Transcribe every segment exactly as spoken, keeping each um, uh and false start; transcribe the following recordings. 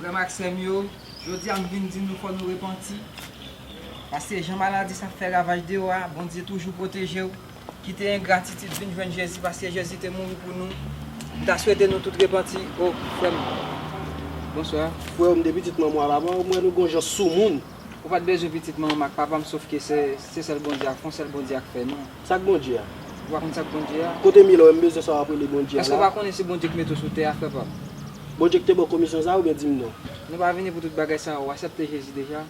Frè m ak sè m yo, jodi a m vin di nou fò nou repanti. Paske jan maladi sa ap fè ravaj deyò a, Bondye toujou pwoteje w. Kite engratitid, vin jwenn Jezi, paske Jezi te mouri pou nou. M ta swete nou tout repanti. O, frè m. Bonswa. Frè m, de pitit manman w a papa, m wè nou gon jan soumoun. Ou pa t bezwen pitit manman m ak papa m, sof ke se, se sèl Bondye a k fè, sèl Bondye a k fè nou. Sa k Bondye a? Ou pa konn sa k Bondye a? Kote m ye la, m bezwen sa w ap rele Bondye a la. Èske w pa konnen se Bondye k mete w sou tè a, frè pa m? Bondye k te ba w komisyon sa a oubyen di m non? Nou pa vini pou tout bagay sa a, ou aksepte Jezi deja?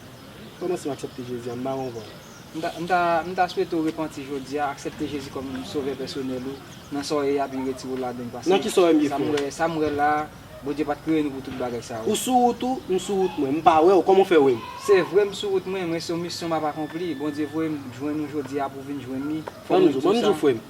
Kòman si m aksepte Jezi a? M pa konprann. M ta, m ta, m ta swete w repanti jodi a, aksepte Jezi kòm sovè pèsonèl ou, nan sa w ye a, epi retire w ladan l, paske sa m wè, sa m wè la, Bondye pa t kreye nou pou tout bagay sa yo. Ou sou wout ou, m sou wout mwen, m pa wè w, kòman w fè wè m? Se vre m sou wout mwen, men se yon misyon m ap akonpli. Bondye voye m jwenn ou jodi a pou w vin jwenn li. Fò mwen di w sa. Ban m di w, frè m.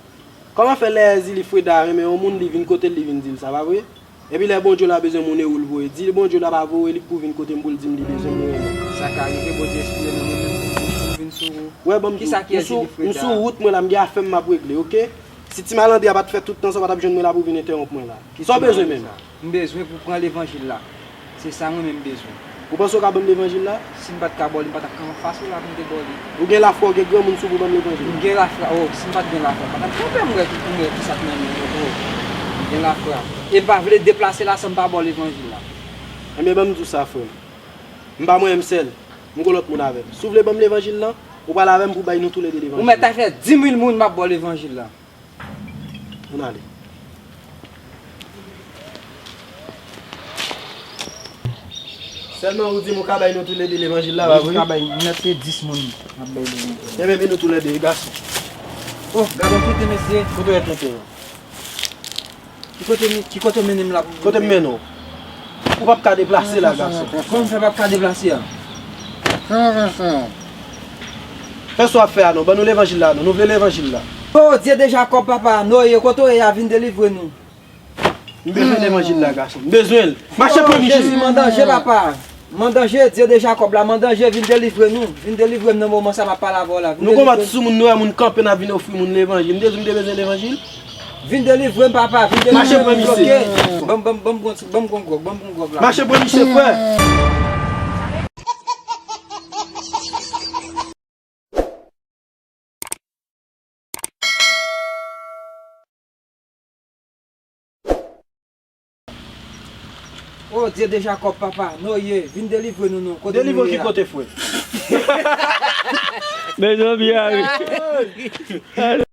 Kòman fè lè Ezili Freda renmen yon moun, li vin kote l, li vin di l sa, pa vre? Epi lè Bondye la bezwen moun, e ou l voye. Di Bondye la pa voye li pou vin kote m pou l di m li bezwen m, li renmen m. Sa ka rive, Bondye enspire nan mwen menm pou m vin sou ou. Wè, ban m di w, m sou, m sou wout mwen la, m gen afè m m ap regle, oke? Si ti malandri a pa t fè tout tan sa, w pa t ap jwenn mwen la pou w vin entèwonp mwen la. Sa w bezwen menm? M bezwen pou w pran levanjil la. Se sa mwen menm m bezwen. Ou panse w ka ban m levanjil la? Si m pa t ka ba w li, m pa t ap kanpe anfas ou la pou m te ba w li. Ou gen lafwa, ou gen granmoun sou pou w ban m levanjil la? M gen lafwa, o, si m pa t gen lafwa, m pa t ap kanpe, m wè ki, m wè ki sa k nan men mwen, o. M gen lafwa. E m pa vle deplase la san m pa ba w levanjil la. Enben, ban m di w sa, frè m. M pa mwen menm sèl. M gon lòt moun avè m. Si w vle ban m levanjil lan, ou pral avè m pou w bay nou toulède levanjil lan. Ou mèt ta fè di mil moun m ap ba w levanjil lan. Ann ale. Sèlman ou di m ou ka bay nou toulède levanjil la, pa vre? Wi, m ka bay, m mèt se dis moun m ap bay levanjil. Enben, vin nou toulède, gason. O, gade yon kote, mesye. Kote w ret mete yo? Ki kote m, ki kote w mennen m la pou m... Kote m mennen w? Ou p ap ka deplase la, gason. Kòman m fè p ap ka deplase a? Fè sa w ap fè a non, ban nou levanjil la non, nou vle levanjil la. O Dye de Jakòb, papa, Noye, kote w ye a, vin delivre nou. M bezwen levanjil la, gason, m bezwen l. Mache pran misye. O Jezi, m an danje, papa. M an danje, Dye de Jakòb la, m an danje, vin delivre nou. Vin delivre m nan moman sa m ap pale avè w la. Nou gon mat sou moun, nou wè moun kanpe, n ap vin ofri moun levanjil. M te di m te bezwen levanjil. Vin delivre m, papa, vin delivre m, m bloke. Mache pran misye. Ban m, ban m, ban m gon ti, ban m gon gwòg, ban m gon gwòg la. Mache pran misye, frè. O Dye de Jakòb, papa, Noye, vin delivre nou non. Kote nou ye a? Delivre w ki kote, frè? Bezwen byen ale.